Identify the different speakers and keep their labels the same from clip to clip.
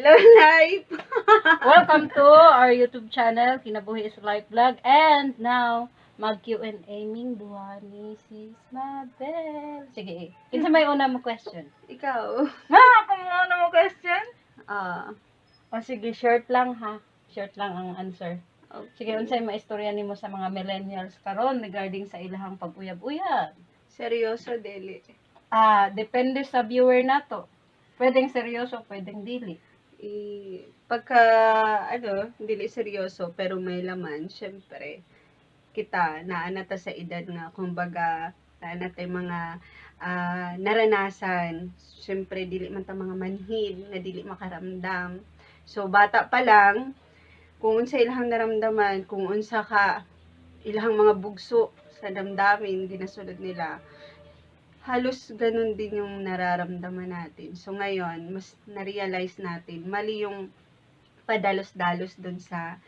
Speaker 1: Hello, life!
Speaker 2: Welcome to our YouTube channel, Kinabuhi is Life Vlog. And now, mag Q&A ming duha ni Sis Mabel. Sige, kinsa may una mo question?
Speaker 1: Ikaw.
Speaker 2: Ha, ako mo una mo question?
Speaker 1: Ah,
Speaker 2: O sige, short lang ha. Short lang ang answer.
Speaker 1: Okay.
Speaker 2: Sige, unsay maistorya nimo sa mga millennials karon regarding sa ilahang pag-uyab-uyab?
Speaker 1: Seryoso, dili?
Speaker 2: Ah, depende sa viewer nato. Pwedeng seryoso, pwedeng dili.
Speaker 1: I, pagka, ano, dili seryoso, pero may laman, syempre, kita, naa na ta sa edad nga, kumbaga, naa na tay mga naranasan. Syempre, dili man ta mga manhid, na dili makaramdam. So, bata pa lang, kung unsa ilahang naramdaman, kung unsa ka ilahang mga bugso sa damdamin, ginasunod nila, halos ganun din yung nararamdaman natin. So, ngayon, mas na-realize natin, mali yung padalos-dalos dun sa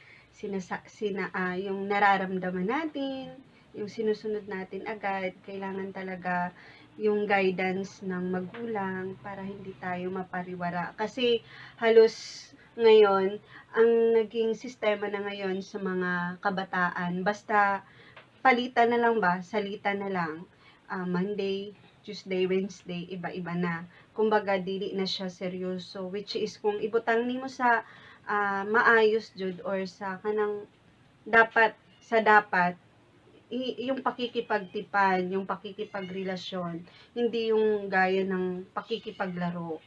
Speaker 1: yung nararamdaman natin, yung sinusunod natin agad. Kailangan talaga yung guidance ng magulang para hindi tayo mapariwara. Kasi halos ngayon, ang naging sistema na ngayon sa mga kabataan, basta palitan na lang ba, salita na lang, Monday, Tuesday, Wednesday, iba-iba na. Kumbaga, dili na siya seryoso. Which is, kung ibutang nimo sa maayos jud or sa kanang dapat, sa dapat, yung pakikipagtipan, yung pakikipagrelasyon, hindi yung gaya ng pakikipaglaro.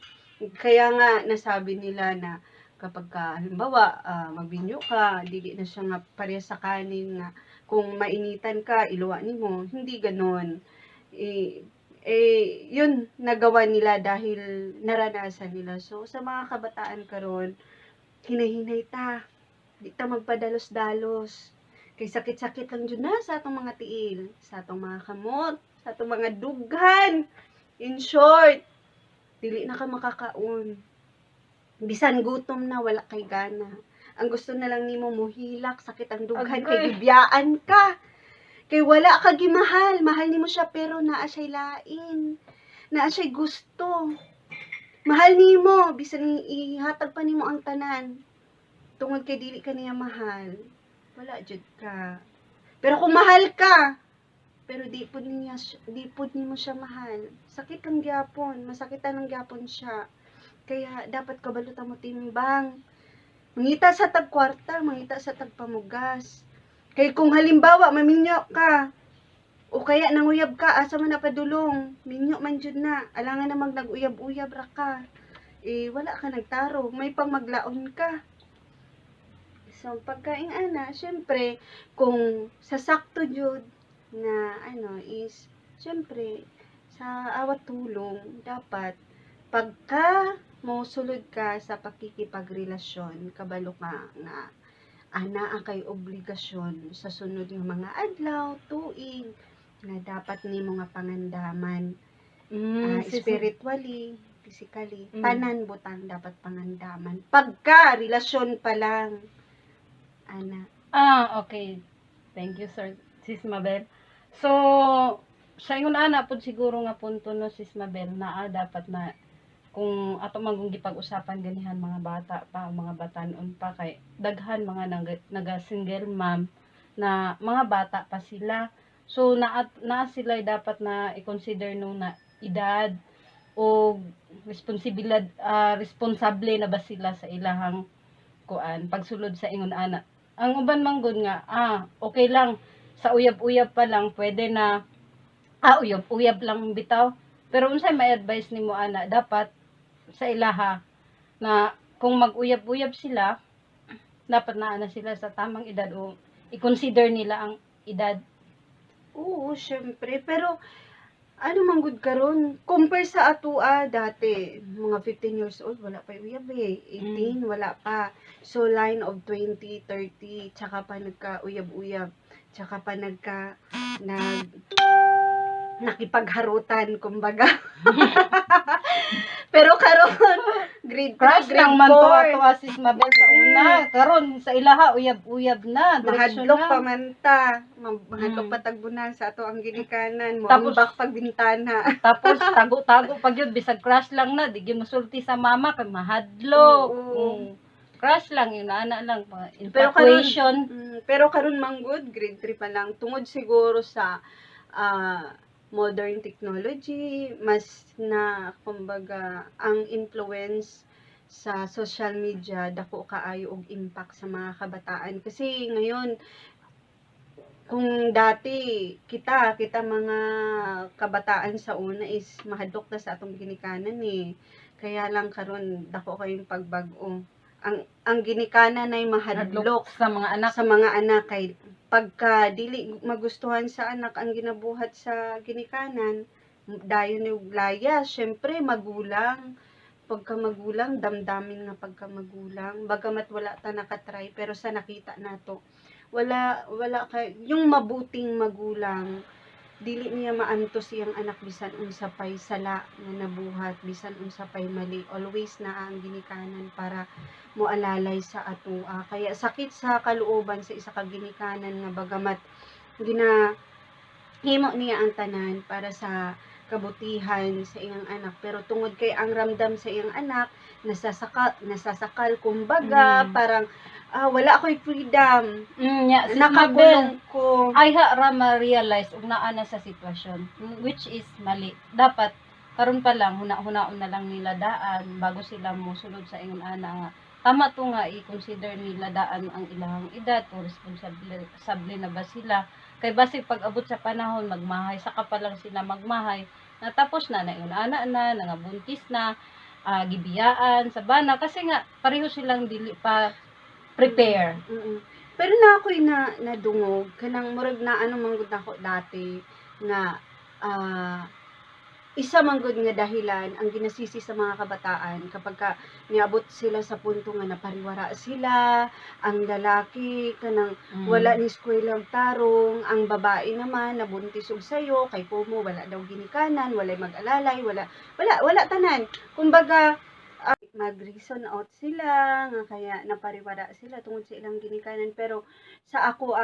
Speaker 1: Kaya nga, nasabi nila na kapag ka, halimbawa, magbinyo ka, dili na siya nga pareha sa kanin nga kung mainitan ka, iluwa nimo. Hindi ganon. Eh, yun, nagawa nila dahil naranasan nila. So, sa mga kabataan karon, hinay-hinay ta. Di ta magpadalos-dalos. Kay sakit-sakit lang jud na sa atong mga tiil, sa atong mga kamot, sa atong mga dughan. In short, dili na ka makakaon. Bisan gutom na, wala kay gana. Ang gusto na lang nimo muhilak, sakit ang dughan kay
Speaker 2: Agoy.
Speaker 1: Gibiyaan ka. Kay wala ka gimahal, mahal nimo siya pero naa siya'y lain. Naa siya'y gusto. Mahal nimo bisan ihatag pa nimo ang tanan. Tungod kay dili ka niya mahal, wala jud ka. Pero kung mahal ka, pero di pud nimo siya mahal, sakit lang gyapon, masakitan lang gyapon siya. Kaya dapat kabalo ta mo timbang. Mangita sa tag kwarta, mangita sa tag pamugas. Kay kung halimbawa maminyo ka o kaya nanguyab ka, asa man na padulong, minyo man jud na, alangan namang nag-uyab-uyab ra ka. Eh, wala ka nagtaro, may pang maglaon ka. So, pagkaing ana, syempre, kung sa sakto jud na ano is, syempre, sa awat tulong, dapat pagka mosulod ka sa pakikipagrelasyon, kabalo ka nga ana ang kay obligasyon sa sunod nga mga adlaw, tuig, nga dapat nimo nga pangandaman. Spiritually, physically, tanan butang dapat pangandaman. Pagka relasyon pa lang, ana.
Speaker 2: Ah, okay. Thank you, sir, Sis Mabel. So, sa ingon ana pud siguro nga punto no, Sis Mabel, naa dapat na kung ato man kung gipag-usapan ganihan mga bata pa, mga batanon pa, kay daghan mga naga single mom na mga bata pa sila. So naa sila dapat na i-consider no na edad o responsibilidad, responsable na ba sila sa ilahang kuan pagsulod sa ingon ana. Ang uban man gud nga okay lang sa uyab-uyab pa lang pwede na, uyab-uyab lang bitaw. Pero unsay may advice nimo ana dapat sa ilaha na kung mag-uyab-uyab sila, dapat naa na sila sa tamang edad o i-consider nila ang edad?
Speaker 1: Oo, syempre. Pero, ano man gud karon, compare sa atua dati, mga 15 years old, wala pa uyab eh. 18, wala pa. So, line of 20, 30, tsaka pa nagka-uyab-uyab. Tsaka pa nakipagharutan, kumbaga. Pero karon, grabe. Grade 3,
Speaker 2: Crush
Speaker 1: grade
Speaker 2: lang man to
Speaker 1: 4.
Speaker 2: ato, Sis Mabel, sa una. Karon sa ilaha uyab-uyab na, diretso
Speaker 1: Mahadlok
Speaker 2: na.
Speaker 1: Pa man ta. Mahadlok pa tagbunal sa ato ang ginikanan. Mo
Speaker 2: Tapos-
Speaker 1: ambak pag bintana.
Speaker 2: Tapos tago-tago pag yun, bisag crush lang na, di gyud mosulti sa mama kay mahadlok.
Speaker 1: Oo.
Speaker 2: Crush lang yun, ana lang pa.
Speaker 1: Pero karon-
Speaker 2: Infatuation.
Speaker 1: Pero karon manggod grade 3 pa lang, tungod siguro sa modern technology, mas na kumbaga ang influence sa social media, dako kaayo og impact sa mga kabataan kasi ngayon. Kung dati kita kita mga kabataan sa una is mahadlok na sa atong ginikanan eh, kaya lang karon dako kayong pagbag-o, ang ginikanan ay mahadlok
Speaker 2: Hadlok sa mga anak.
Speaker 1: Sa mga anak, kay pagka dili magustuhan sa anak ang ginabuhat sa ginikanan, dayon yung laya. Syempre magulang, pagka magulang, damdamin nga pagka magulang, bagamat wala ta nakatry, pero sa nakita nato, wala wala kay yung mabuting magulang, dili niya maantos iyang anak bisan unsa pay sala nga nabuhat, bisan unsa pay mali. Always naa ang ginikanan para moalalay sa atoa. Kaya sakit sa kalooban sa isa ka ginikanan nga bagamat gina himo niya ang tanan para sa kabutihan sa iyang anak, pero tungod kay ang ramdam sa iyang anak nasasakal, nasasakal kumbaga, parang wala ako'y freedom,
Speaker 2: Nya, Sis Mabel,
Speaker 1: nakakulong ko.
Speaker 2: Ay ha ra ma-realize ug naa na sa sitwasyon, which is mali. Dapat karon pa lang huna-hunaon na lang nila daan bago sila mosulod sa ingon ana nga tama to nga i-consider nila daan ang ilahang edad o responsable sable na ba sila, kay basig pag abot sa panahon magmahay, saka pa lang sila magmahay, natapos na na ingon ana na nangabuntis na, gibiyaan sa bana kasi nga pareho silang dili pa prepare.
Speaker 1: Pero na ako'y na nadungog kanang murag na ano man gud nako dati nga isa man gud nga dahilan ang ginasisi sa mga kabataan kapag ka niabot sila sa punto nga napariwara sila, ang lalaki kanang wala ni eskwelang tarong, ang babae naman nabuntis og sayo kay kumo wala daw ginikanan, walay mag-alalay, wala wala wala tanan. Kumbaga mag-reason out sila nga kaya napariwara sila tungod sa ilang ginikanan. Pero sa ako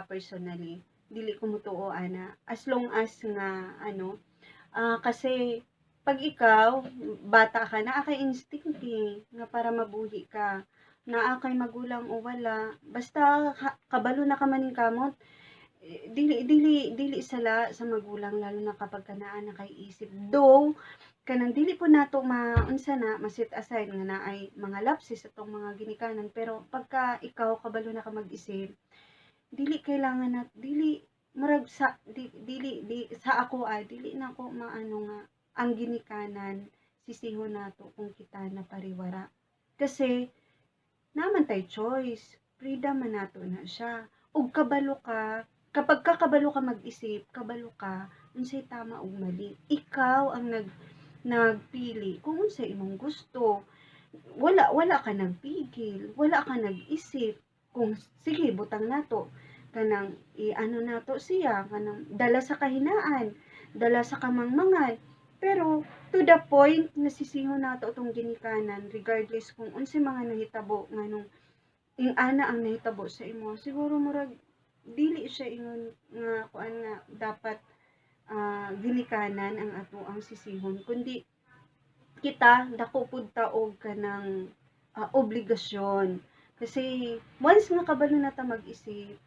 Speaker 1: personally, dili ko motuo ana, as long as nga ano, kasi pag ikaw bata ka, naa kay instinct eh, nga para mabuhi ka, naa kay magulang o wala, basta kabalo na ka maning kamot, eh, dili dili dili sala sa magulang, lalo na kapag ka naa na kay isip. Though kanang dili po nato maunsa na ma-set aside nga naay mga lapses atong mga ginikanan, pero pagka ikaw kabalo na ka mag-isip, dili kailangan na dili murag sa di, dili di, sa ako dili na ko maano nga ang ginikanan sisihon nato kung kita na pariwara, kasi naman tay choice, freedom man nato na siya, ug kabalo ka, kapag ka kabalo ka mag-isip, kabalo ka unsay tama ug mali, ikaw ang nagpili kung unsay imong gusto. Wala wala ka nagpigil, wala ka nag-isip kung sige butang nato kanang i-ano nato siya, kanang dala sa kahinaan, dala sa kamangmangan. Pero to the point nasisihon nato atong ginikanan regardless kung unsay mga nahitabo, nganong ing ana ang nahitabo sa imo, siguro murag dili siya ingon nga kuan nga dapat ginikanan ang ato ang sisihon, kundi kita dako pud ta og kanang obligasyon, kasi once nga kabalo na ta mag-isip,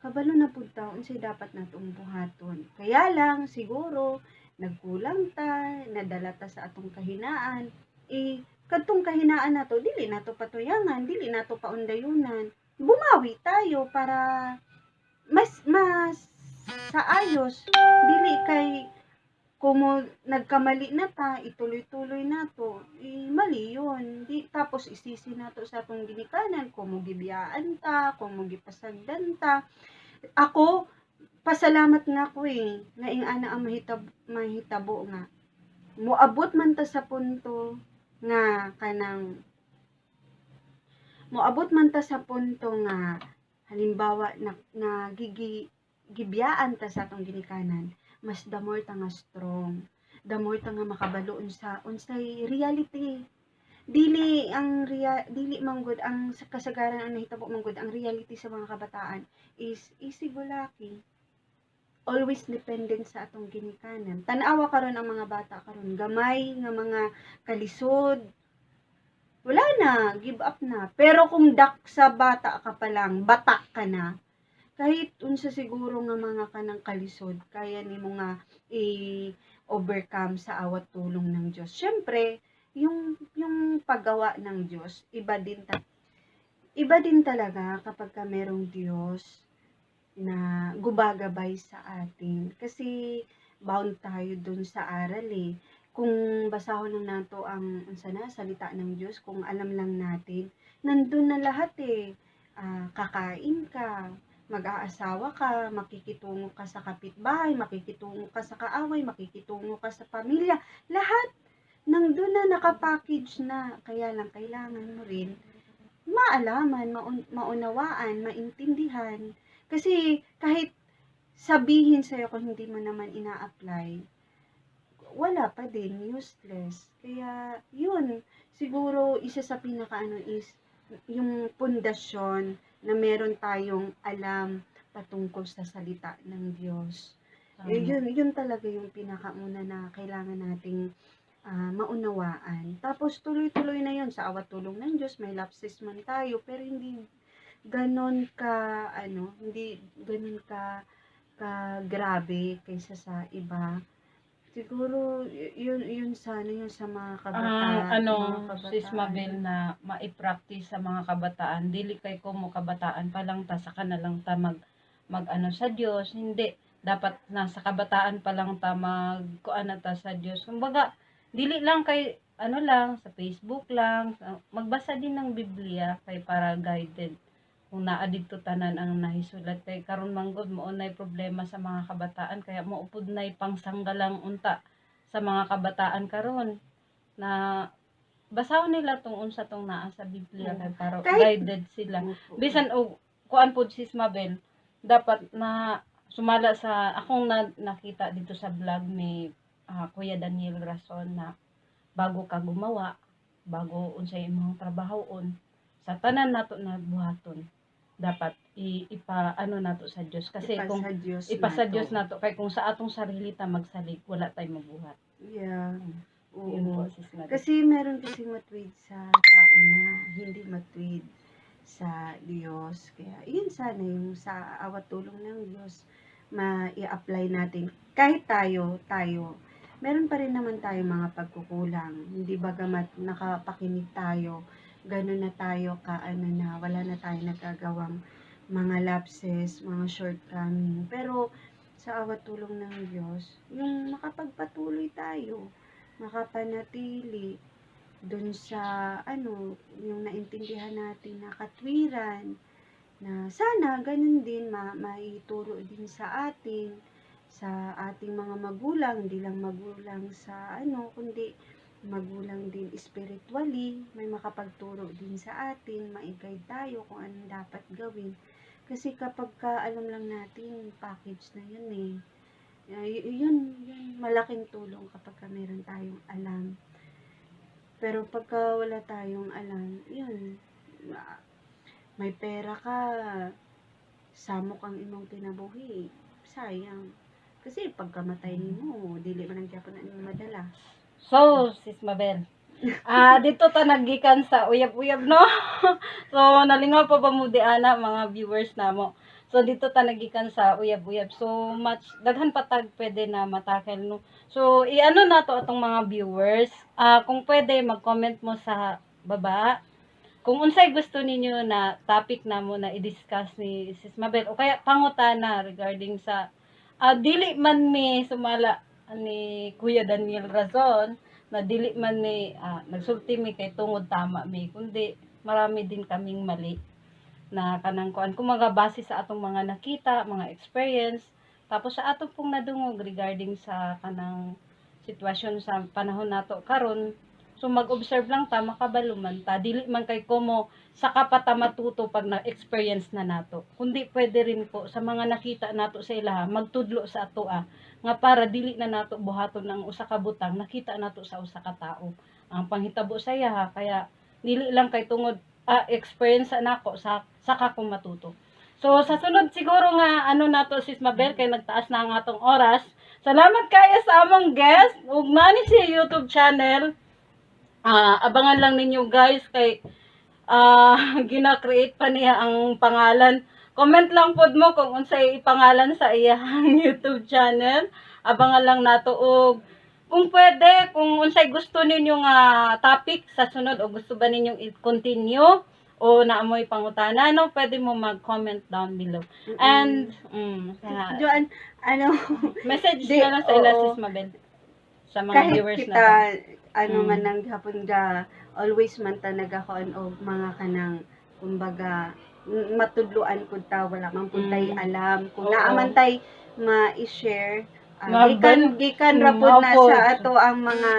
Speaker 1: kabalo na pud ta unsay dapat natong buhaton. Kaya lang siguro nagkulang ta, nadala ta sa atong kahinaan, eh kadtong kahinaan nato dili nato patuyangan, dili nato paundayunan, bumawi tayo para mas mas sa ayos. Dili kay kumo nagkamali na ta, ituloy-tuloy nato, eh, mali yun. Di, tapos isisi nato sa atong ginikanan, kumo gibiyaan ta, kumo gipasagdan ta. Ako, pasalamat nga ko eh, nga ing ana ang mahitabo nga. Moabot man ta sa punto nga kanang moabot man ta sa punto nga halimbawa na gibiyaan ta sa atong ginikanan, mas the more ta nga strong. The more ta nga makabalo unsa unsay reality. Dili ang dili man gud ang sa kasagaran, ang nahitabo man gud, ang reality sa mga kabataan is easy go lucky. Always dependent sa atong ginikanan. Tan-awa karon ang mga bata karon, gamay nga mga kalisod, wala na, give up na. Pero kung dak sa bata ka pa lang, batak ka na, kahit unsa siguro nga mga kanang kalisod, kaya nimo nga i-overcome sa awat tulong ng Diyos. Syempre, yung paggawa ng Diyos, iba din talaga kapag ka merong Diyos na gumagabay sa atin. Kasi bound tayo dun sa aral eh. Kung basahon lang nato ang unsa na salita ng Diyos, kung alam lang natin, nandun na lahat eh. Kakain ka, mag-aasawa ka, makikitungo ka sa kapitbahay, makikitungo ka sa kaaway, makikitungo ka sa pamilya, lahat nandun na, nakapackage na. Kaya lang kailangan mo rin maalaman, maunawaan, maintindihan. Kasi kahit sabihin sa'yo, kung hindi mo naman ina-apply, wala pa din, useless. Kaya, yun, siguro isa sa pinakaano is yung pundasyon na meron tayong alam patungkol sa salita ng Diyos. Eh, yun talaga yung pinakauna na kailangan nating maunawaan. Tapos tuloy-tuloy na yun sa awat tulong ng Diyos, may lapses man tayo, pero hindi ganon ka, ano, hindi ganon ka grabe kaysa sa iba. Siguro, yun sana yun sa mga
Speaker 2: Ang ano,
Speaker 1: mga
Speaker 2: Sis
Speaker 1: kabataan.
Speaker 2: Mabel, na mai-practice sa mga kabataan, dili kay komo kabataan pa lang ta saka na lang ta mag ano sa Dios, hindi dapat nasa kabataan pa lang ta mag kuan na ta sa Dios. Kumbaga, dili lang kay ano lang sa Facebook lang, magbasa din ng Biblia kay para guided kung naa didto tanan ang nahisulat, kay karon man gud mao nay problema sa mga kabataan, kaya mao pud nay pangsanggalang unta sa mga kabataan karon na basahon nila tong unsa tong naa sa Biblia kay para guided sila. Bisan og kuan pod, Sis Mabel, dapat na sumala sa akong nakita dito sa vlog ni Kuya Daniel Rason na bago ka gumawa, bago unsay imong trabahoon, sa tanan nato na buhaton, dapat ipa ano nato sa Dios kasi
Speaker 1: Ipa
Speaker 2: kung
Speaker 1: sa Diyos
Speaker 2: ipa sa
Speaker 1: nato.
Speaker 2: Dios nato, kay kung sa atong sarili ta magsalig, wala tay mabuhat. Yun po, Sis Mabel.
Speaker 1: Kasi meron kasi matuwid sa tao na hindi matuwid sa Diyos. Kaya yun sana yung sa awat tulong ng Diyos ma-i-apply natin. Kahit tayo, meron pa rin naman tayo mga pagkukulang. Hindi bagamat nakapakinig tayo, ganun na tayo ka, ano na, wala na tayo nagagawang mga lapses, mga shortcoming. Pero sa awat tulong ng Diyos, yung makapagpatuloy tayo, makapanatili dun sa ano, yung naintindihan natin na katwiran, na sana ganun din maituro din sa ating mga magulang, hindi lang magulang sa ano, kundi magulang din spiritually, may makapagturo din sa atin, mai-guide tayo kung anong dapat gawin. Kasi kapag ka alam lang natin, package na yun eh. Yun, malaking tulong kapag ka meron tayong alam. Pero pagka wala tayong alam, yun, may pera ka, samok ang imong kinabuhi, sayang. Kasi pagkamatay nimo, dili man ang gyapon na nimo madala.
Speaker 2: So, Sis Mabel, dito ta naggikan sa uyab-uyab, no? So, nalingaw pa ba mo di ana, mga viewers namo? So, dito ta nagikan sa uyab-uyab. So, much, daghan pa tag pwede na matakel, no? So, i-ano na to atong mga viewers. Kung pwede, mag-comment mo sa baba kung unsay gusto ninyo na topic namo na i-discuss ni Sis Mabel o kaya pangutana regarding sa dili man mi sumala ni Kuya Daniel Razon na dili man ni nagsulti mi kay tungod tama mi, kundi marami din kaming mali na kanang kuan, kumaga base sa atong mga nakita, mga experience, tapos sa atong pong nadungog regarding sa kanang sitwasyon sa panahon nato karon. So mag-observe lang ta, makabalo man ta, dili man kay komo saka pa ta matuto pag na-experience na nato, kundi pwede rin po sa mga nakita nato sa ilaha magtudlo sa atoa. nga para dili na nato buhaton ang usa ka butang nakita nato sa usa ka tawo ang panghitabo sa iya ha. Kaya dili lang kay tungod experience nako sa saka ko matuto. So sa sunod siguro nga ano nato, Sis Mabel, kay nagtaas na ang atong oras. Salamat kayo sa among guest ug nani siya YouTube channel. Abangan lang ninyo, guys, kay gina-create pa niya ang pangalan. Comment lang pod mo kung unsay ipangalan sa iyang YouTube channel. Abangan lang nato og kung pwede, kung unsay gusto ninyo nga topic sa sunod o gusto ba ninyong i-continue o naa moy pangutana, no, pwede mo mag-comment down below. And
Speaker 1: Joan, ano,
Speaker 2: message
Speaker 1: Di,
Speaker 2: na lang sa ila,
Speaker 1: oo.
Speaker 2: Sis Mabel, sa mga
Speaker 1: kahit
Speaker 2: viewers
Speaker 1: kita,
Speaker 2: na.
Speaker 1: Ano man nang gihapon ga, always man ta nagakuan og mga kanang, kumbaga, matudloan pud ta, wala man pud tay alam. Kung naa man tay ma-share, gikan gikan ra pud na
Speaker 2: Mao
Speaker 1: sa
Speaker 2: pod.
Speaker 1: Ato ang mga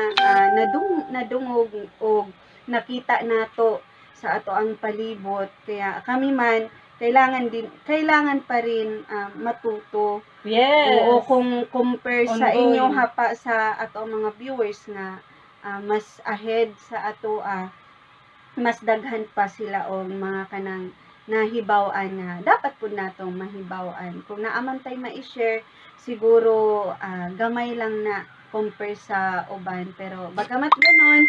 Speaker 1: nadungog og nakita nato sa ato ang palibot. Kaya kami man kailangan din, kailangan pa rin matuto. Oo, kung compare sa
Speaker 2: Ongoing.
Speaker 1: Inyo hapa sa ato ang mga viewers nga mas ahead sa ato, mas daghan pa sila og mga kanang nahibaw-an nga dapat pud natong mahibaw-an. Kung naa man tay ma-share, siguro gamay lang na compare sa uban, pero bagamat ganon,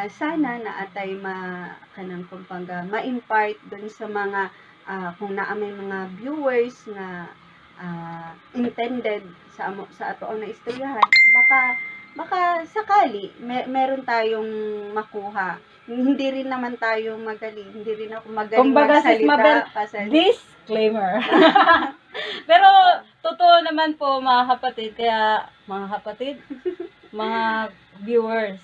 Speaker 1: sana naa tay ma kanang kumbaga ma-impart dun sa mga kung naa may mga viewers nga intended sa amo, sa ato ang naistoryahan, baka baka sakali meron tayong makuha. Hindi rin naman tayo magaling, hindi rin ako magaling
Speaker 2: Kumbaga, Sis
Speaker 1: magsalita.
Speaker 2: Mabel, disclaimer. Pero totoo naman po, mga kapatid, kaya mga kapatid, mga viewers.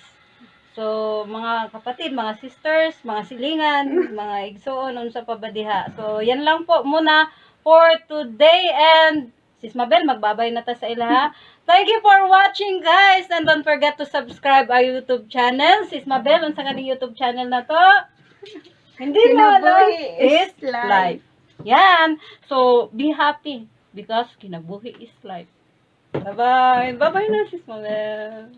Speaker 2: So, mga kapatid, mga sisters, mga silingan, mga igsoon, unsa pa ba diha. So, yan lang po muna for today and Sis Mabel, magbabay na ta sa ilaha. Thank you for watching, guys, and don't forget to subscribe our YouTube channel. Sis Mabel, unsa kaning YouTube channel na to? Hindi mo alam.
Speaker 1: Kinabuhi
Speaker 2: Is
Speaker 1: is life.
Speaker 2: Life. Yan. So, be happy because kinabuhi is life. Bye-bye. Bye-bye na, Sis Mabel.